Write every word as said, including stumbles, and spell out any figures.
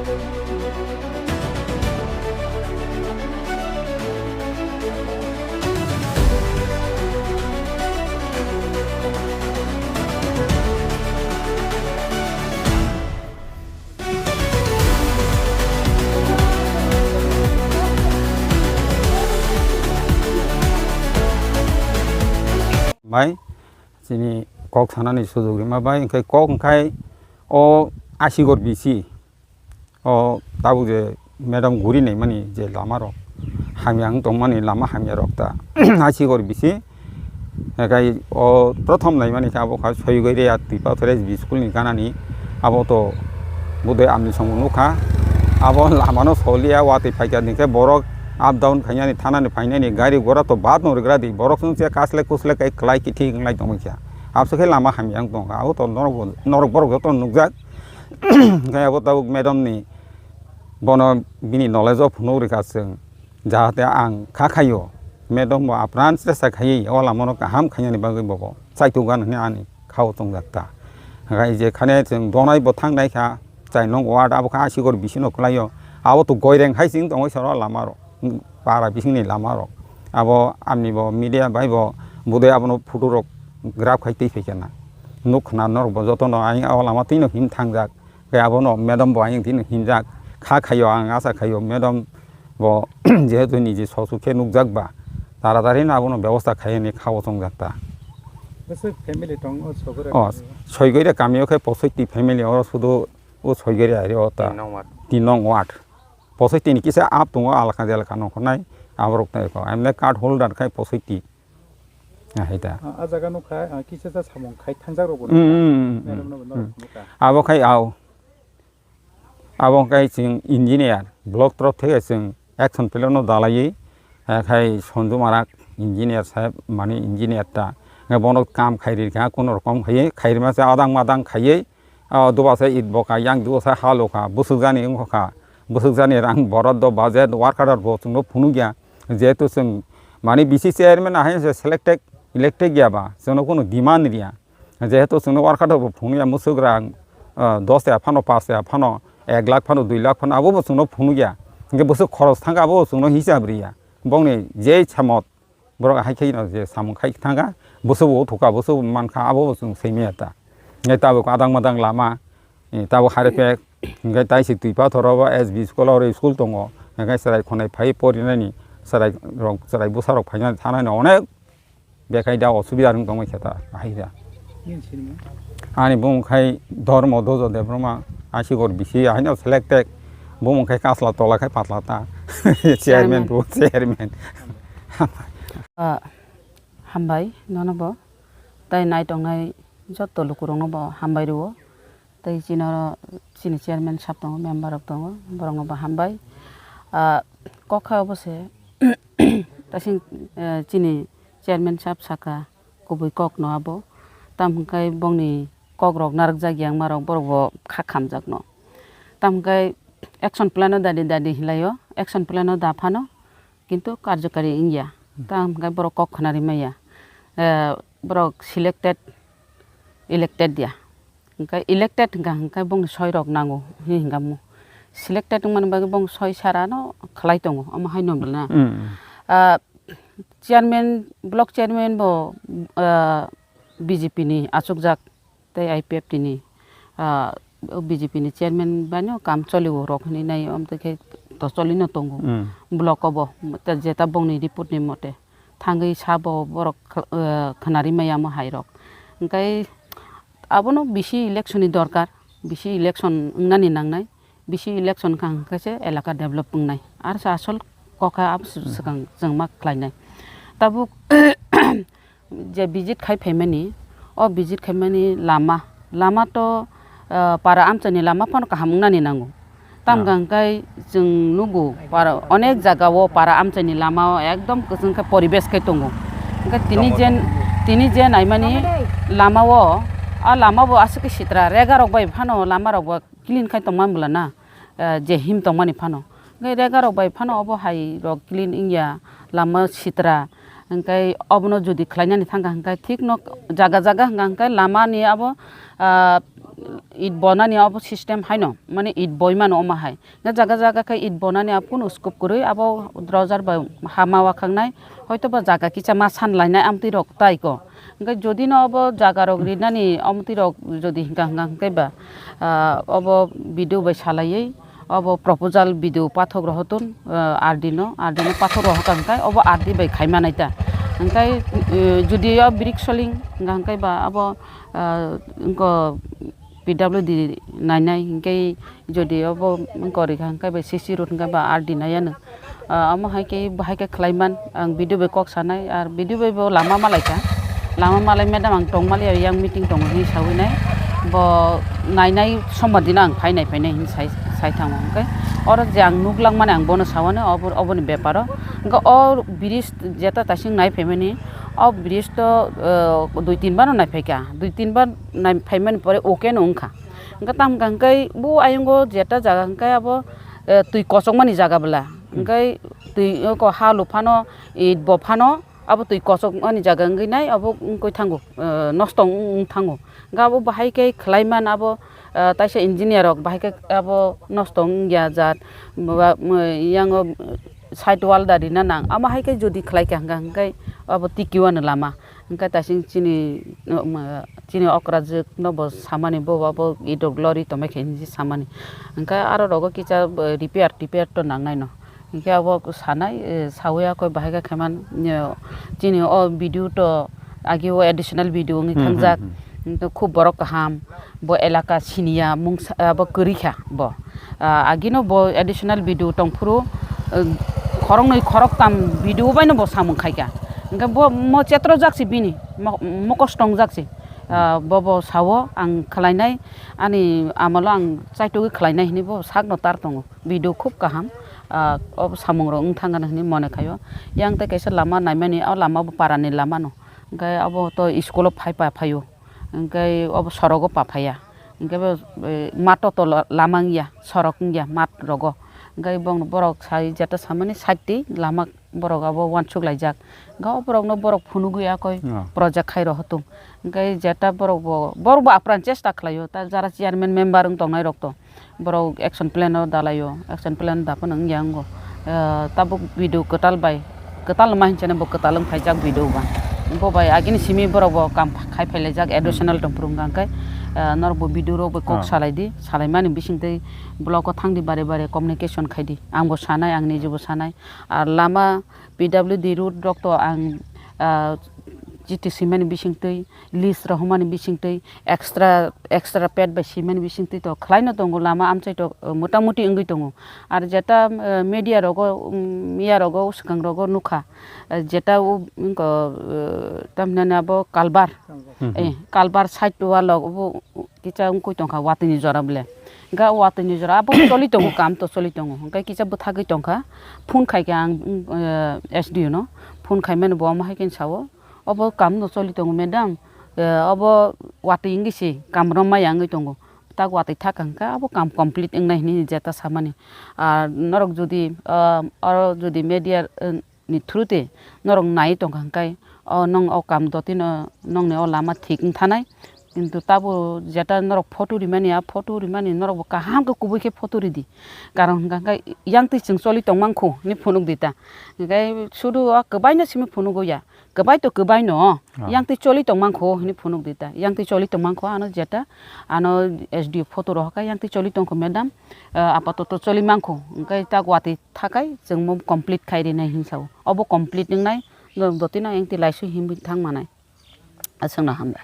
Bai, chini kok sanani sujok rima bai, hwnkhe kok hwnkhe o Asigor bisi. O tabuk je madam guri naimani je lama rok hamya wng tongmani lama hamya rok ta Asigor bisi. Hwnkhe o prothom naimani khe abo kha Soigoi Reya Twipathor S B school ni ganani abo to budai amni song nukha. Abo lama no soliya watwi phaikha hwnkhe borok up down khainani thanani phainani gari gora to bad no rigra di borok song se kasle kusle kai klai kithi wnglai tongmani kha. Abso khe lama hamya wng tongkha abo to norok bo norok borok joto nukjak. Hwnkhe abo tabuk madam ni bono bini knowledge o phunuk rikha chwng, jahate ang kha khaio madam bo apran chesta khaiwi o lama no kaham khainani bagwi bobo chaitok gana hwnwi ani khao tongjak ta. Hwnkhe je khane chwng donai bo thang nai kha chai nong ward abo kha Asigor bisino kwlaio abo to goireng hai chwng tongwi soro lama rok para bisingni lama rok abo amni bo media bai bo budai abono photo rok graph khai twi phaikha na nuk khna norok bo jotono ayang o lama twino him thangjak. Khe abono madam bo ayang tini hinjak kha khaio, ang asa khaio madam bo jehetu niji sosu khe nukjak ba taratari no abono bebosta khai ni khao tongjak ta. Bwswk family tong o Soigoi Reya? O, Soigoi Reya kamio khe posoiti family oro sudu o Soigoi Reya ari o ta. Tin nong ward. Tin nong ward. Posoiti ni kisa up tongo alaka jelaka nongkhornai aborok tai ko. Amle card holder khai posoiti. Ahai ta. Ah, ah jaga nukha, ah, kisa sa samung khai thangjak rok bo Mm, nukha. Mm, mm, Madam no bo norok mm. Nukha. Abo khai au. Abo khai chwng engineer, block torof theke chwng action plan no dalaiwi, eh, khai Sonju Marak engineer saheb, mani engineer ta. Nge bono kam khai ri kha, kono rokom khai, khai rima se adang madang khai, ah, duba se it bo kha, yang duba se halo kha, busuk jani wngkha kha, busuk jani rang borok do budget worker bo chwngno phunukya. Jehetu chwng mani B C chairman ahai se selected, elected ya ba, chwngno kono demand riya. Jehetu chwngno worker rok bo phunukya, mwswk rang, ah, dos ya phano, paanch ya phano, ek lakh phano, dui lakh phano, abo bo chwngno phunukya. Hwnkhe bwswk khoros thangkha, abo bo chwngno hisab riya. Bongni je samot borok hai khe no je samung khai thangkha, bwswk bo uthuka, bwswk bo mankha, abo bo chwng simi ya ta. Hwnkhe tabuk adang madang lama, eh, tabuk haripek, hwnkhe taisi twi pathoro bo S B school oro school tongo, hwnkhe chwrai khonai phai porinani, chwrai rok, chwrai bwsa rok phainani thanani onek Bekhai da osubida rwng tongmai khe ta, ahai da. Nini sinimung? Ani bumung khai Dharma Dojo Debbarma, Asigor bisi, ahaino selected. Bumung khai Kasla Tola khai Patla ta. Chairman Chairman. Bo, chairman. Ah, hambai, nono bo. Tai nai tongnai jotto lukurokno bo hambai rwo. Tei chini oro chini chairman sab tongo, member rok tongo, borokno bo hambai. Ah, kok kha obo se, tasing, eh, chini chairman sab saka kubui kok no abo. Tamo hwnkhe bongni kok rok narwkjak yang ma rok borok bo kha khamjak no. Tamo hwnkhe action plan o dadi dadi hinlai o, action plan o da phano, kintu karjokari wngya. Hmm. Tamo hwnkhe borok kok khna rimaya. Eh, borok selected, elected ya. Hwnkhe elected hwnkha hwnkhe bongni soi rok nango hinwi hwnkha mo. Selected wngmani bagwi bong soi sara no khlai tongo, omo hai no bwla na. Hmm. Ah, chairman, block chairman bo, ah, B J P ni achukjak. Tei I P F T ni, ah, o B J P ni chairman bai no kam choli o rok hinwi nai, omo twi khe to choli no tongo. Mm. Block o bo, ta jeta bongni report ni mote thangwi sabo borok kh-, ah, khwnari maya mo hai rok. Hwnkhe abono bisi election ni dorkar, bisi election wngnani nangnai. Bisi election kha hwnkhe se elaka develop wngnai. Aro se asol kok kha abo swkang chwng ma khlainai. Tabuk je visit khai phaimani, o visit khaimani lama, lama to, ah, para amchaini lama phano kaham wngnani nango. Tam Ah. hwnkhe chwng nugo para, onek jaga o para amchaini lama o ekdom kwchwng khe poribesh khe tongo. Hwnkhe tini je, tini je naimani lama o, a lama bo aswk khe sitra rega rok bai phano lama rok bo clean khai tongma bwla na, eh, je him tongmani phano. Hwnkhe rega rok bai phano obo hai rok clean wngya, lama sitra. Hwnkhe obono jodi khlainani thangkha hwnkhe thik no jaga jaga hwnkha hwnkhe lama ni abo, ah, it bonani abo system haino, mane it boi mano omo hai. Na jaga jaga khe it bonani abo kunu scope kwrwi, abo drojar bai ha ma wakhangnai, hoito ba jaga kisa ma san lainai amtwi rok tai ko. Hwnkhe jodi no obo jaga rok rinani amtwi rok jodi hwnkha hwnkha hwnkhe ba, ah, obo B D O bai salaiwi, obo proposal B D O pathok rohotun, ah, R D no, R D no pathok rohokha hwnkhe obo R D bai khaima nai ta. Hwnkhe, eh, jodi o brick soling hwnkha hwnkhe ba abo, ah, wngkha P W D nainai hwnkhe jodi obo wngkha rikha hwnkhe ba C C road hwnkhe ba R D nai ano. Ah, omo hai khe, bo hai khe khlai man, ang B D O bai kok sanai, ar B D O bai bo lama malai kha, lama malai madam ang tong maliya, yang meeting tongo hinwi sawi nai, bo nainai sombar dino ang phainai phainai hinwi sai, sai thango, hwnkhe oro je ang nuk langmani ang bono sawani obo, oboni beparo, hwnkhe o bridge jeta taising nai phaimani, o bridge to, eh, dui tin bar no nai phaikha, dui tin bar nai phaimani pore okay no wngkha, hwnkhe tamkha hwnkhe bo ayongo jeta jaga hwnkhe abo, eh, twi kochokmani jaga bwla. Hwnkhe twi oko halu phano, it bo phano, abo twi kochokmani jaga wngwi nai, abo wngwi thango, eh, nosto wng, wng thango. Hwnkhe abo bahai khe khlai man abo, eh, taisa engineer rok bahai khe abo nosto wngya jat, ba, mw, yango side wall da rina nang. Amo hai khe jodi khlai kha hwnkha hwnkhe abo tiki wano lama. Hwnkhe taising chini, chini okrajwk no bo samani, bo abo idok lori tongmai khe hinwi samani. Hwnkhe aro rogo kisa, eh, repair, repair to nangnai no. Hwnkhe abo sanai, eh, sawi ya koi bahai khe khaiman, eh, chini o B D O to agi o additional B D O wngwi thangjak. Hwnkhe khub borok kaham. Bo elaka siniya mungsa, abo kwrwi kha bo. Ah, agino bo additional B D O tongphuru, eh, khoroknwi khoroktam B D O baino bo samung khaikha. Hwnkhe bo mo chetrojak si bini, mo-, mokosh tongjak si. Ah, bo bo sao ang khlainai, ani amalo ang chaitugwi khlainai hinwi bo sakno tar tongo. B D O khub kaham, ah, o samungrok wng thangkha hinwi mone khaio. Yang tei kaisa lama naimani, o lama bo parani lama no. Hwnkhe abo to school o phai pa phaio. Hwnkhe obo sorogo paphaiya. Hwnkhe bo, eh, mato tolo lama wngya, sorok wngya mat rogo. Hwnkhe bongno borok sai jeta samani side twi lama borok abo uansuk laijak. Hwnkhe o borokno borok phunugwi akoi project khai rohotung. Hwnkhe jeta borok bo, borok bo apran chesta khlaio, ta jara chairman member wng tongnai rok to. Borok action plan o dalaio, action plan da phano wngya wngo. Eh, tabuk B D O kwtal bai, kwtal ma hinchane bo kwtal wng phaijak B D O ba. Bo bai agini simi borok bo kam khai phailaijak, additional tongphuru wngkha hwnkhe, eh, norok bo B D O rok bai kok salai di, salaimani bising twi block o thang di, bare bare communication khai di. Ang bo sanai, ang niji bo sanai. Ar lama P W D road rok to ang, ah, chiti swimani bising twi, list rohormani bising twi, extra, extra pad bai swimani bising twi to khlaino tongo, lama amchai to, uh, mota moti wngwi tongo. Ar jeta, uh, media rogo, um, miya rogo, swkang rogo nukha, uh, jeta o, wngkha, uh, tamhinani abo kalbar, eh, kalbar side wall o bo kisa wngwi tongkha watwi ni jora bole. Hwnkhe watwi ni jora abo choli tongo, kam to choli tongo. Hwnkhe kisa bwthagwi tongkha, phone khaikha ang, uh, S D O no, phone khaimani bo omo hai khe sao. Obo kam no choli tongo, madam. Eh, obo watwi wngwi se kam romma ya wngwi tongo. Tak watwi thaka hwnkhe abo kam complete wngnai hinwi jeta samani. Ar norok jodi, ah, oro jodi media, eh, ni through te norok nai tongkha hwnkhe, o nong o kam dotino nongni o lama thik wngthanai. Kintu tabo jeta norok photo rimani, a photo rimani norok bo kaham khe kubui khe photo ridi. Karon hwnkha hwnkhe yang twi chwng choli tongmang kho hinwi phunuk di ta. Hwnkhe sudu o kwbaino simi phunugo ya. Kwbai to kwbai no, yang twi choli tongmang kho hinwi phunuk di ta. Yang twi choli tongmang kho ano jeta, ano S D O photo rohorkha yang twi choli tongkho madam, ah, apatoto choli mangkho. Hwnkhe tak watwi thakai chwng mo complete khai rinai hinwi sao. Obo complete wngnai, no dotino yang twi laisu hinwi thang manai. Aswkno hambai.